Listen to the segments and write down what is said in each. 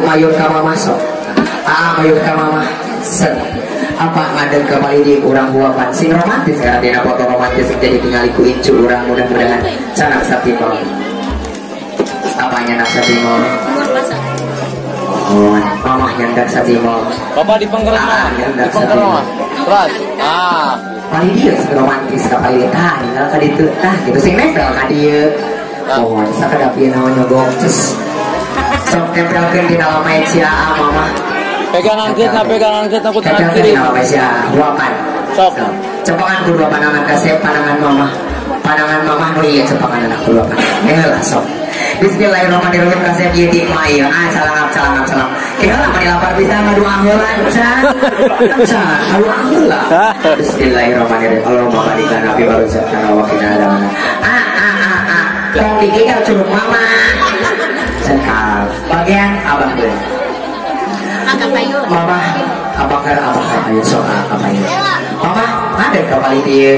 mayun ka mama sok. Aa mayun ka mama. Set. Apa ngadeg ka palidi urang huapan sing romantis karena dina foto romantis jadi tingali ku incu urang mudah-mudahan canak satimol. Apanya nak satimol? Oh, mamah nyandak satimol. Bapak di pengkerang. Di pengkerang. Terus. Ah. Palidi sing romantis ka palidi tah ninggal ka ditu tah gitu sing nempel ka dieu. Oh, sakedap ieu naon nyogok ces. Sok tempelkeun dina lamai cia mama. Pegang angkit, nah pegang angkit aku tangan kiri. Huapan. Sok. Cepangan kedua pandangan kasep, pandangan mama. Pandangan mama nu ieu cepangan anak kedua pandangan. Lah sok. Bismillahirrahmanirrahim kasep ieu di mah ieu. Ah calangap calangap calangap. Kieu lah mani lapar bisa ngadua heula can. Can, ngadua heula. Bismillahirrahmanirrahim. Allahumma barik lana fi ma razaqtana wa qina adzabannar. Ah ah ah ah. Tong digigel curug mama. Cekal. Bagian abah deui. Mama, apakah abah ayo sok apa ya? Mama, ada kapal dia.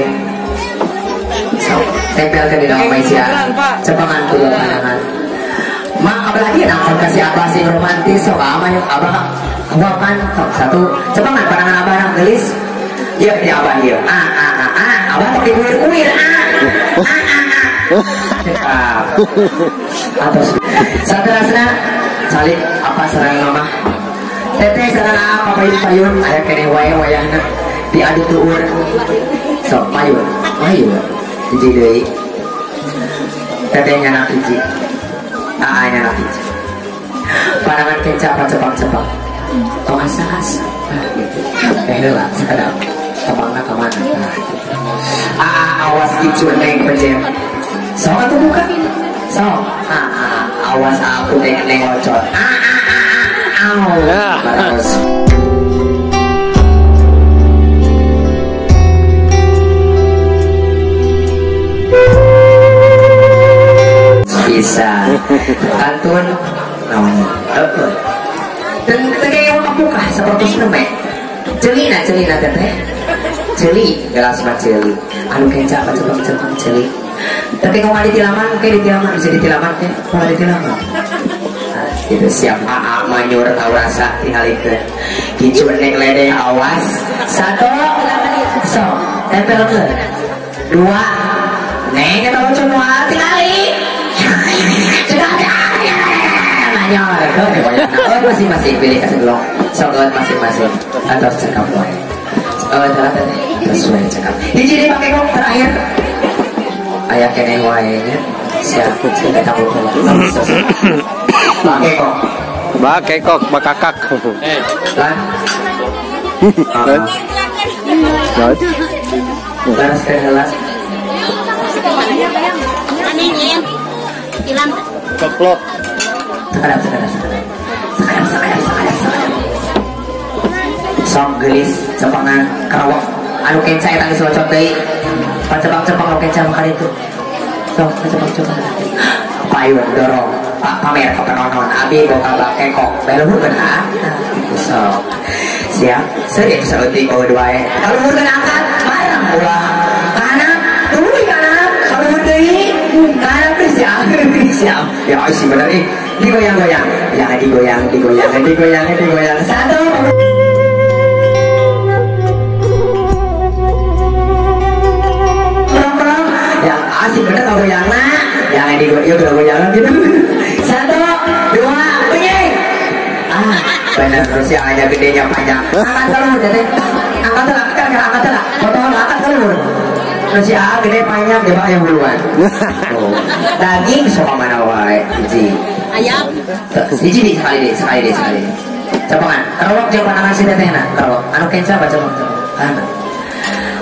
Sok, tempelkan di dalam meja. Cepangan kedua pandangan. Ma, apalagi nangkon kasih abah sing romantis sok ama yuk abah. Huapan sok satu. Cepangan pandangan abah nang gelis. Ya, di abah ieu. Ah ah ah ah, abah tong dikuir-kuir ah. Ah ah ah. Cekap. Atos. Saterasna salik apa sareng mama? Teteh sareng apa payun-payun aya keneh wae wayahna diadu tuur. Sok payun, payun. Hiji deui. Teteh nyanak hiji. Aa nyanak hiji. Pandangan kenca pacepang-cepang. Tong asa-asa. Nah, gitu. Teh heula sakedap. Tepangna ka mana? Nah, gitu. Aa awas icu neng pejem. Sok atuh buka. Sok. Aa awas aku neng neng locot. Aa au, bagus. Bisa kantun namanya. Dan kayak kapuka seperti seneme. Celina, celina teteh. Celi, gelas mah celi. Anu kenca apa cepang-cepang celi. Tapi kalau di tilaman, kayak di tilaman bisa di tilaman teh. Kalau di tilaman. Itu siap aa manyur tahu rasa tingalikeun. Kicu neng ledeh awas. Satu, sok tempelkeun. Dua, neng eta lucu moal tingali. Sudah manyur. Oh, masing-masing pilih kasegelong. Sok masing-masing atos cekap wae. Oh, teteh sesuai cekap. Hiji deui pake kok terakhir. Aya keneh wae nya. Siap, kita tahu heula. Bakekok. Bakekok, bakakak. Lan. Laras ke heula. Keplok. Sekarang, sekarang, sekarang. Sekarang, sekarang, sekarang, sekarang. Sok gelis cepangan kerawak. Anu kenca eta geus locot deui. Pacepang-cepang nu kenca mah kali itu. Sok pacepang-cepang. Payun dorong. Pak pamer ke penonton abi boga bakekok bae luhurkeun ah sok siap seuri saeutik eueuh wae kaluhurkeun angkat bareng ulah kanan tuluy kanan kaluhur deui kanan teh siap siap ya sih bener ih digoyang-goyang ya digoyang digoyang digoyang digoyang satu ya asik bener goyangna ya digoyang goyang gitu. Satu, dua, bunyi. Ah, benar terus yang aja gedenya panjang. Angkat telur, teteh. Angkat telur, angkat angkat telur. Potong angkat telur. Terus ya gede panjang dia yang duluan. Oh. Daging sok mana wae hiji. Ayam. Hiji di sekali deh, sekali deh, sekali. Cepangan. Kerowok jeung pandangan si tetehna. Kerowok. Anu kenca baca cepang.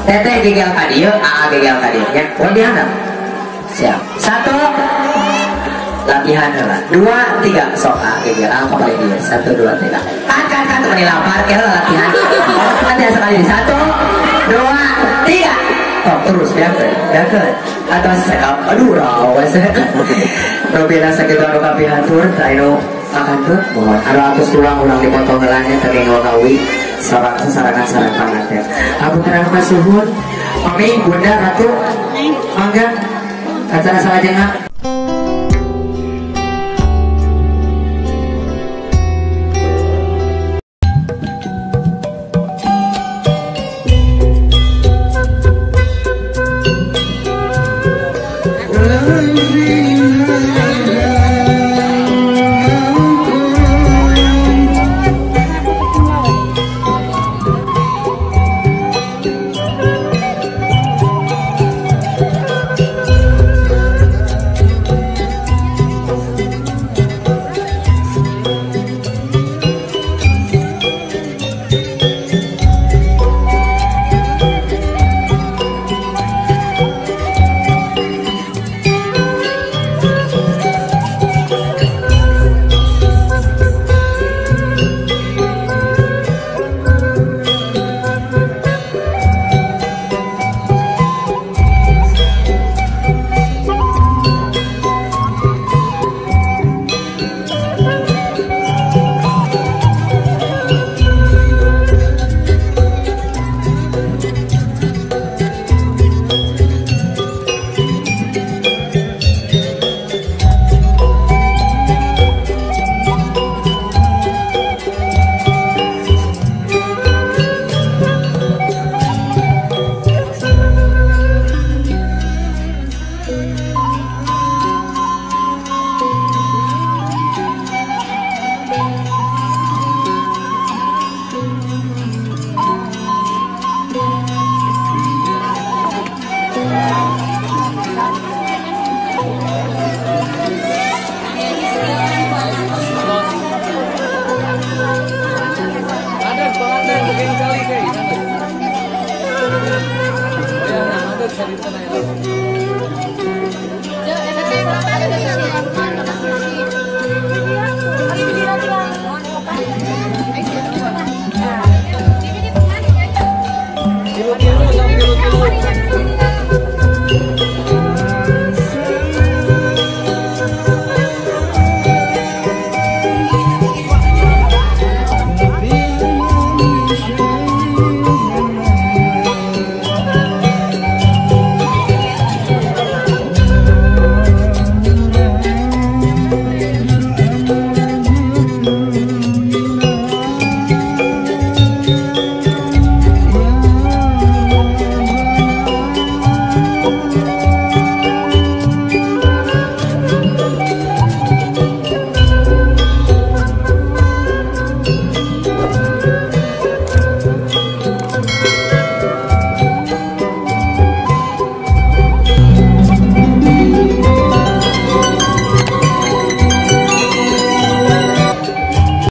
Teteh gegel ka dieu, aa gegel ka dieu nya. Ulah dihandap. Siap. Satu. Latihan lah. Dua, tiga. Sok ah, gegel ah, kembali dia. Satu, dua, tiga. Kan, kan, kan. Temen lapar, kira latihan. Latihan sekali. Satu, dua, tiga. Oh, terus biarkan, biarkan. Atau sekap, aduh, rawas. Robina sakit anu kapihatur, taino makan tuh. Mohon. Anu atus tulang ulang dipotong heulanya teu kawi. Sorang sasarangan sareng panganten. Hapunten anu kasuhun. Mami, Bunda, Ratu, mangga. Acara salajengna. Ada pengantin.